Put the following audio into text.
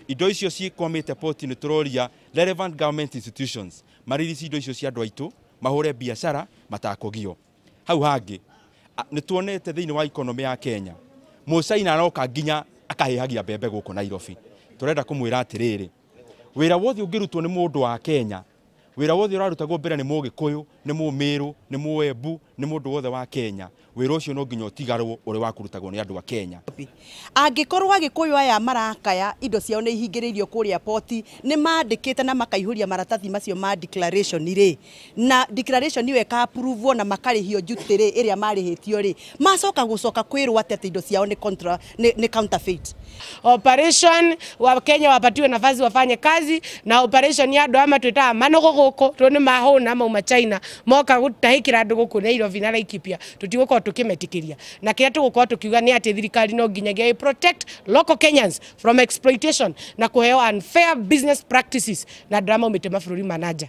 Indo icio cikwamĩte port nĩ tũroria relevant government institutions maririci indo icio cia andũ aitũ mahũre biacara matakũgio. Hau hangĩ nĩ tuonete thĩinĩ wa economy ya Kenya Mũcaina aroka nginya akahĩhagia mbembe gũkũ Nairobi. Tũrenda kũmwĩra atĩrĩrĩ, wĩra wothe ũngĩrutwo nĩ mũndũ wa Kenya, wĩra wothe ũrarutagwo mbere nĩ Mũgĩkũyũ, nĩ Mũmĩrũ, nĩ Mũembu, nĩ mũndũ wothe wa Kenya, wĩra ũcio no nginya ũtigarwo ũrĩ wa kũrutagwo nĩ andũ a Kenya. Angĩkorwo Agĩkũyũ aya marakaya indo ciao nĩ ihingĩrĩirio kũrĩa poti, nĩ mandĩkĩte na makaihũria maratathi macio ma declaration rĩ, na declaration ĩyo ĩka-approve na makarĩhio duty rĩ, ĩrĩa marĩhĩtio rĩ, macoka gũcoka kwĩrwo atĩ atĩ indo ciao nĩ contra, nĩ counterfeit. Operation wa Kenya wapatiwe nafasi wafanye kazi, na operation ya andũ aya matwĩtaga manogo gũkũ tondũ nĩ mahũna mauma China moka gũtahĩkĩra andũ gũkũ Nairobi na Laikipia, tũtigũkorwo tũkĩmetĩkĩria. Na kĩrĩa tũgũkorwo tũkiuga nĩ atĩ thirikari no nginyagia ĩ protect local Kenyans from exploitation na kũheo unfair business practices na andũ arĩa maumĩte mabũrũri ma na nja.